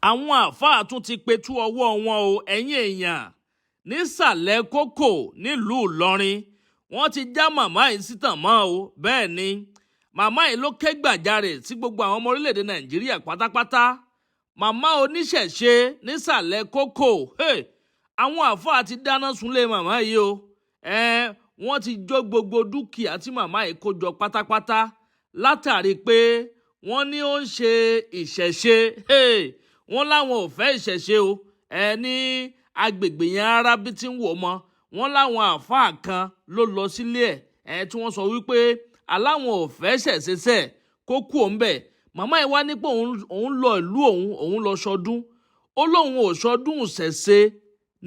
Àwọn àáfàá tún ti pitú ọwọ́ wọn o. Ẹ̀yin èèyàn, nísàlẹ̀ Kókò nílùú Ìlọrin, wọ́n ti já màmá yìí sítàn mọ́ o. Bẹ́ẹ̀ ni, màmá yìí ló ké gbàjarè sí gbogbo àwọn ọmọ orílẹ̀-èdè Nàìjíríà pátápátá. Màmá oníṣẹ̀ṣe nísàlẹ̀ Kókò, hey, àwọn àáfàá ti dáná sunlé màmá yìí o. Wọ́n ti jó gbogbo dúkìá tí màmá yìí kó jọ pátápátá látàrí pé wọ́n ní ó ń ṣe ìṣẹ̀ṣe. Hey, wọ́n láwọn ò fẹ́ ìṣẹ̀ṣe o. Ní agbègbè yẹn rárá bí tí ń wò mọ́. Wọ́n láwọn àáfàá kan ló lọ sílé ẹ̀ tí wọ́n sọ wípé aláwọn ò fẹ́ ṣẹ̀ṣẹ̀ṣẹ̀ kó kú òun bẹ̀. Màmá yìí wá ní pé òun lọ ìlú òun, òun lọ ṣọdún. Ó lóun ò ṣọdún ṣẹ̀ṣe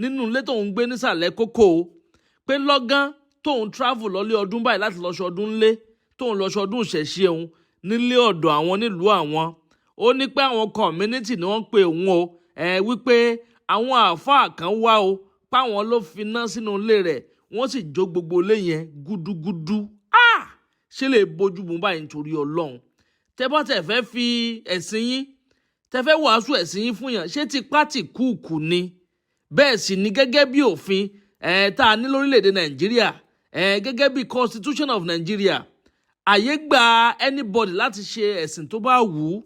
nínú ilé tóun gbé nísàlẹ̀ Kókó o, pé lọ́gán tóun travel lọ́lé ọdún báyìí láti lọ ṣọdún ńlé, tóun lọ ṣọdún ìṣẹ̀ṣe òun nílé ọ̀dọ̀ àwọn nílùú àwọn. Ó ní pé àwọn community ni wọ́n pe òun o, wípé àwọn àáfàá kan wá o, páwọn ló finá sínú ilé rẹ̀, wọ́n sì jó gbogbo ilé yẹn gúdúgúdú. Ah, ṣé lè bójú mu báyìí? Nítorí Ọlọ́run, tẹ́ bá tẹ̀ fẹ́ fi ẹ̀sìn yín, tẹ́ fẹ́ wàásù ẹ̀sìn yín fún yàn, ṣé tipá tì kúùkù ni? Bẹ́ẹ̀ sì ni, gẹ́gẹ́ bí òfin tá a ní lórílẹ̀‐èdè Nàìjíríà, gẹ́gẹ́ bí Constitution of Nigeria, àyè gba anybody láti ṣe ẹ̀sìn tó bá wù ú.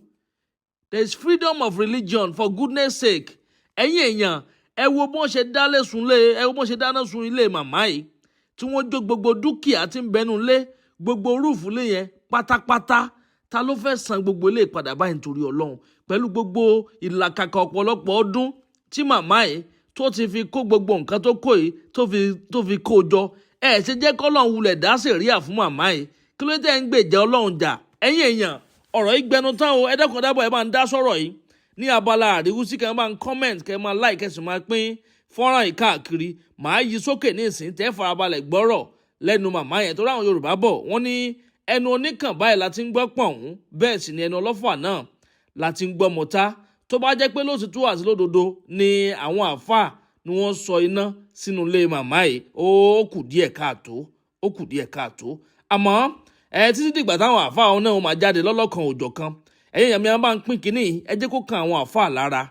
There is freedom of religion, for goodness sake. Ẹ̀yin èèyàn, ẹ wo bọ́n ṣe dálé sunlé, ẹ wo bọ́n ṣe dáná sun ilé màmá yìí, tí wọ́n jó gbogbo dúkìá tí ń bẹnu lé, gbogbo roof lé yẹn pátápátá. Ta ló fẹ́ san gbogbo ilé ìpadà báyìí, nítorí Ọlọ́run, pẹ̀lú gbogbo ìlàkàkà ọ̀pọ̀lọpọ̀ ọdún tí màmá yìí tó ti fi kó gbogbo nǹkan tó kó yìí, tó fi kó jọ? Ẹ ṣe jẹ́ kọ́lọ́run wulẹ̀ dá sẹ̀ríà fún màmá yìí. Kí ló dé ń gbèjà Ọlọ́run jà? Ẹ̀yin èèyàn, ọ̀rọ̀ yìí gbẹnu tán o. Ẹ dákun dábọ̀, ẹ bá ń dá sọ̀rọ̀ yìí ní abala àríwísí. Kẹ́ ẹ máa ń comment, kẹ́ ẹ máa like, kẹ́ ẹ sì máa pín fọ́nrán yìí káàkiri. Màá yí sókè ní ìsín, tẹ́ farabalẹ̀ gbọ́rọ̀ lẹ́nu màmá yẹn, torí àwọn Yorùbá bọ̀, wọ́n ní ẹnu oníkàn báyìí la ti ń gbọ́ pọ̀n, bẹ́ẹ̀ sì ni ẹnu ọlọ́fà náà la ti ń gbọ́ mọ́ta. Tó bá jẹ́ pé lóòtítọ́ àti lódodo ni àwọn àáfàá ni wọ́n sọ iná sínú ilé màmá yìí, ó kù díẹ̀ káàtó, ó kù díẹ̀ káàtó. Àmọ́ ẹ títí dìgbà táwọn àáfàá ọ̀hún náà máa jáde lọ́lọ́kan òjọ̀kan, ẹ̀yin èèyàn mi, máa ń pín kínní. Ẹ jẹ́ kó kan àwọn àáfàá lára.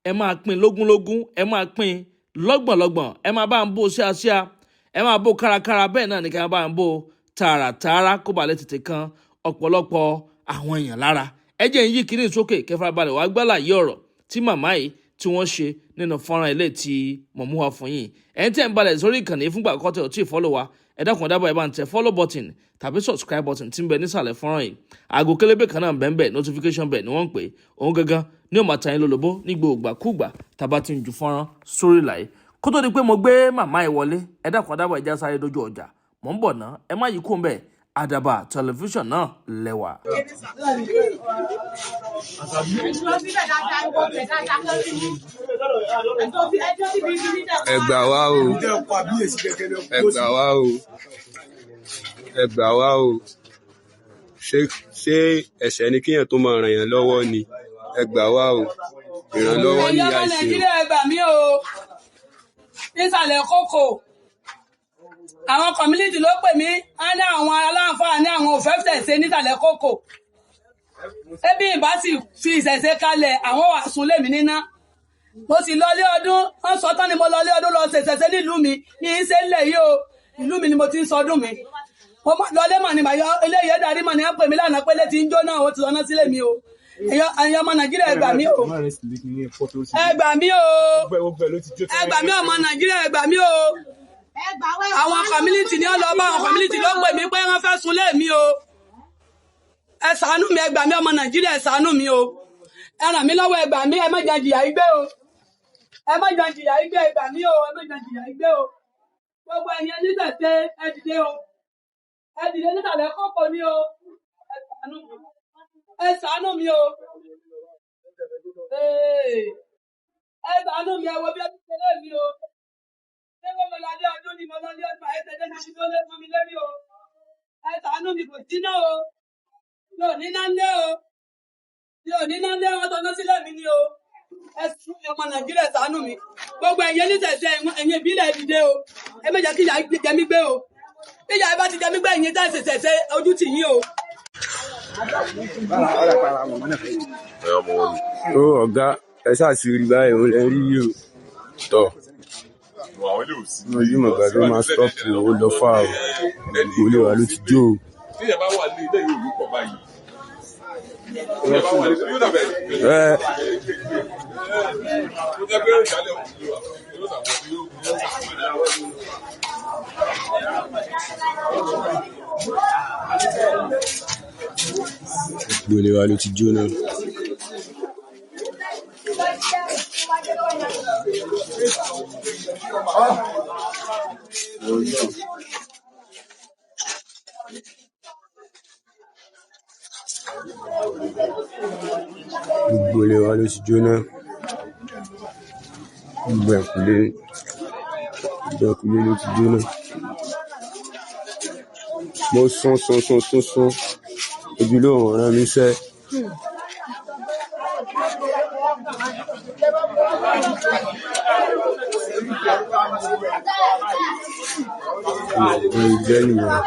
Ẹ máa pín lógúnlógún, ẹ máa pín lọ́gbọ̀nlọ́gbọ̀n, ẹ máa bá ń bó ṣíaṣíá, ẹ máa bó kárakára, bẹ́ẹ̀ náà ní ká máa bá ń bó tààràtààrà, kó bàa lè tètè kan ọ̀pọ̀lọpọ̀ àwọn èèyàn lára. Ẹ jẹ́ ń yí kínní sókè kẹfà balẹ̀ wàá gbálàyé ọ̀rọ̀ tí màmá yìí tí wọ́n ṣe nínú fọ́nrán ilé tí mo mú wá fún yín. Ẹ̀yin tí ẹ̀ ń balẹ̀ sórí ìkànnì fúngbà àkọ́kọ́, tẹ̀ ò tí ì follow wa, ẹ dákun dábọ̀, ẹ bá ń tẹ follow button tàbí subscribe button tí ń bẹ nísàlẹ̀ fọ́nrán yìí. Aago kélébé kan náà bẹ́ẹ̀, notification bell ni wọ́n ń pè òun gangan ní ó máa ta yín lólobó ní gbogbo ìgbàkúgbà tá a bá ti ń ju fọ́nrán sórí ìlà yìí. Kó tó di pé mo gbé màmá yìí wọlé, ẹ dákun dábọ̀, ẹ já sáré dójú ọjà. Mò ń bọ̀ ná, ẹ má yí kó ń bẹ̀. Àdàbà Tẹlifíṣàn náà lẹ́wà. Ẹ gbà wá o, ẹ gbà wá o, ẹ gbà wá o. Ṣé ẹ̀ṣẹ̀ ni kéèyàn tó máa ràn yàn lọ́wọ́ ni? Ẹ gbà wá o, ìrànlọ́wọ́ Ẹ̀yin níyà ọmọ ṣe o. Nàìjíríà, ẹ gbà mí o. Nísàlẹ̀ Kókò, àwọn community ló pè mí. Wọ́n ní àwọn aláǹfààní àwọn ò fẹ́ ṣẹ̀ṣe nísàlẹ̀ Kókò. Ebi ìbá sì fi ìṣẹ̀ṣe kalẹ̀, àwọn wà sùn lèmi níná. Mo sì lọlé ọdún, wọ́n sọ tán ni mo lọlé ọdún lọ ṣẹ̀ṣẹ̀ṣe nílùú mi. Ní í ṣe ńlẹ̀ yìí o, ìlú mi ni mo ti ń sọdún mi. Mo lọlé mọ̀ ní màyọ eléyìí darí mọ̀ ní wọ́n pè mí lánàá pé létí ń jóná, ó ti lọ́nà sílé mi o. Ẹ̀yin ọmọ Nàìjíríà, ẹ gbà mí o, ẹ gbà mí o, ẹ gbà mí. Ọmọ Nàìjíríà, ẹ gbà mí o. Àwọn community ni ó lọ bá, àwọn community ló pè mí pé wọ́n fẹ́ sunlé mi o. Ẹ ṣàánú mi, ẹ gbà mí. Ọmọ Nàìjíríà, ẹ ṣàánú mi o, ẹ ràn mí lọ́wọ́, ẹ gbà mí. Ẹ má jẹ́ jìyà igbé o, ẹ má jẹ́ jìyà igbé. Ẹ gbà mí o, ẹ má jẹ́ jìyà igbé o. Gbogbo ẹ̀yin oníṣẹ̀ṣe, ẹ dìde o, ẹ dìde. Nísàlẹ̀ Kókò ni o. Ẹ ṣàánú mi, ẹ ṣàánú mi o. Ee, ẹ ṣàánú mi. Ẹ wo bí ẹ ti ṣe lé mi o. Ṣé wọ́n mo lọ lé ọdún ni? Mo lọ lé ọdún àyẹ̀tẹ̀dẹ́ ní ti tó lé fún mi lérí o. Ẹ ṣàánú mi, kò síná o, mi ò níná lé o, mi ò níná lé. Wọn tọ́ná sílẹ̀ mi ni o. Ẹ ṣàánú mi, ọmọ Nàìjíríà, ẹ ṣàánú mi. Gbogbo ẹ̀yin oníṣẹ̀ṣe, ẹ̀yin ìbílẹ̀, ẹ dìde o. Ẹ má jẹ́ kí ìyà jẹ mí gbé o. Bí ìyà bá ti jẹ mí gbé, ẹ̀yin tẹ́ ṣẹ̀ṣẹ̀, ojú tì yín o. Ó ọ̀gá. Ẹ ṣáà ti rí báyìí, òun lẹ ń rí yìí o. Tọ̀, mo yí mọ̀gbà tó máa stop o, ó lọ fà o. Gbogbo ilé wa ló ti jó o. Ẹ gbogbo ilé wa ló ti jóná. Gbogbo ilé wa ló ti jóná. Gbogbo ẹ̀kúlé, gbogbo ẹ̀kúlé ló ti jóná. Mo sún sún sún sún sún, ojú ló ń rán mi sẹ́. Ìmọ̀ jẹ́ nìyẹn.